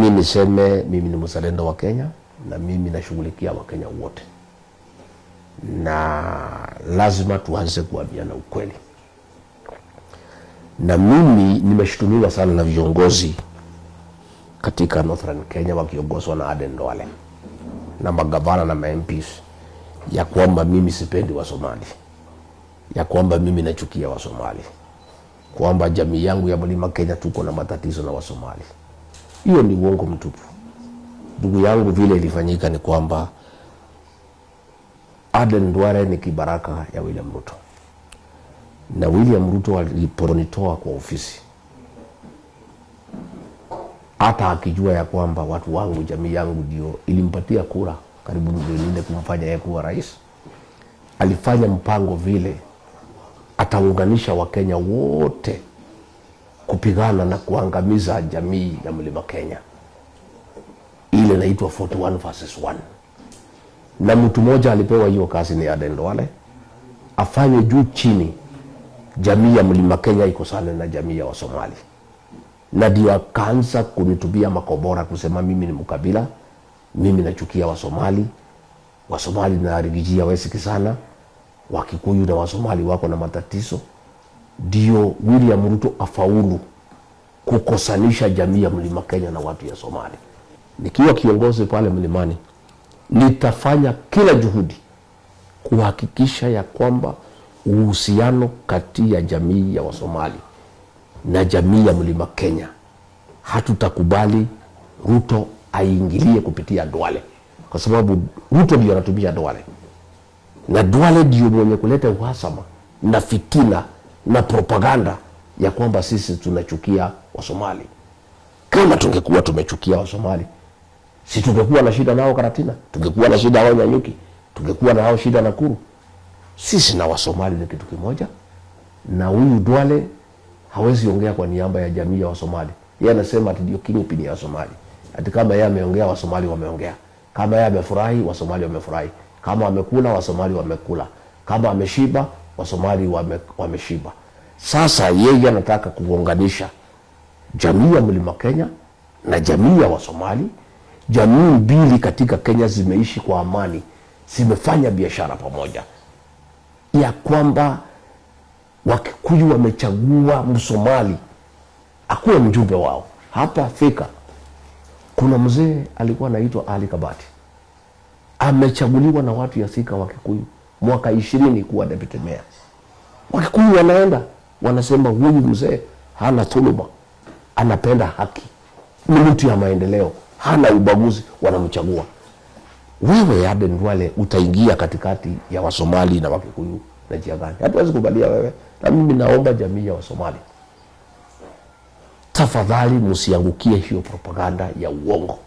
Mimi niseme mimi ni mzalendo wa Kenya na mimi nashughulikia Wakenya wote, na lazima tuanze kuambiana ukweli. Na mimi nimeshutumiwa sana na viongozi katika Northern Kenya wakiongozwa na Aden Duale na magavana na ma-MPs ya kwamba mimi sipendi Wasomali, ya kwamba mimi nachukia Wasomali, kwamba jamii yangu ya Mlima Kenya tuko na matatizo na Wasomali. Hiyo ni uongo mtupu, ndugu yangu. Vile ilifanyika ni kwamba Aden Duale ni kibaraka ya William Ruto, na William Ruto aliponitoa kwa ofisi, hata akijua ya kwamba watu wangu, jamii yangu ndio ilimpatia kura karibu milioni 4 kumfanya yeye kuwa rais, alifanya mpango vile ataunganisha Wakenya wote kupigana na kuangamiza jamii ya Mlima Kenya, ile inaitwa 41 versus 1. Na mtu mmoja alipewa hiyo kazi ni Aden Duale, afanye juu chini jamii ya Mlima Kenya ikosane na jamii ya Wasomali, na ndio akaanza kunitupia makombora kusema mimi ni mkabila, mimi nachukia Wasomali, Wasomali na Riggy G hawezi sana, Wakikuyu na Wasomali wako na matatizo. Ndio William Ruto afaulu kukosanisha jamii ya Mlima Kenya na watu ya Somali. Nikiwa kiongozi pale mlimani, nitafanya kila juhudi kuhakikisha ya kwamba uhusiano kati ya jamii ya Wasomali na jamii ya Mlima Kenya, hatutakubali Ruto aingilie kupitia Duale, kwa sababu Ruto ndio anatumia Duale na Duale ndio mwenye kuleta uhasama na fitina na propaganda ya kwamba sisi tunachukia Wasomali. Kama tungekuwa tumechukia Wasomali, si tungekuwa na shida nao Karatina, tungekuwa na shida nao Nanyuki, tungekuwa na hao shida Nakuru. Sisi na Wasomali ni kitu kimoja, na huyu Duale hawezi ongea kwa niaba ya jamii ya Wasomali. Yeye anasema ati ndio kingpin ya Wasomali, ati kama yeye ameongea Wasomali wameongea, kama yeye amefurahi Wasomali wamefurahi, kama amekula Wasomali wamekula, kama ameshiba Wasomali wameshiba. Sasa yeye anataka kuunganisha jamii ya Mlima Kenya na jamii ya Wasomali. Jamii mbili katika Kenya zimeishi kwa amani, zimefanya biashara pamoja, ya kwamba Wakikuyu wamechagua Msomali akuwe mjumbe wao hapa Thika. Kuna mzee alikuwa anaitwa Ali Kabati, amechaguliwa na watu ya Thika Wakikuyu mwaka 20 kuwa deputy mayor. Wakikuyu wanaenda wanasema huyu mzee hana dhuluma, anapenda haki, ni mtu ya maendeleo, hana ubaguzi, wanamchagua. Wewe Aden Duale utaingia katikati ya Wasomali na Wakikuyu na njia gani? Hatuwezi kubalia wewe. Na mimi naomba jamii ya Wasomali, tafadhali msiangukie hiyo propaganda ya uongo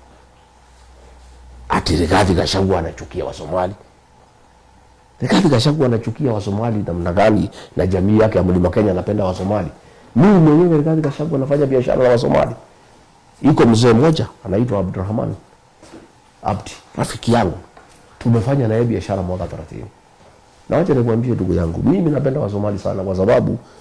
ati Rigathi Gachagua anachukia Wasomali. Rigathi Gachagua anachukia Wasomali namna gani? Na jamii yake ya Mlima Kenya anapenda Wasomali. Mimi mwenyewe Rigathi Gachagua anafanya biashara na Wasomali. Iko mzee mmoja anaitwa Abdurrahman Abdi, rafiki yangu, tumefanya naye biashara mwaka 30. Na wacha nikwambie ndugu yangu, mimi napenda Wasomali sana kwa sababu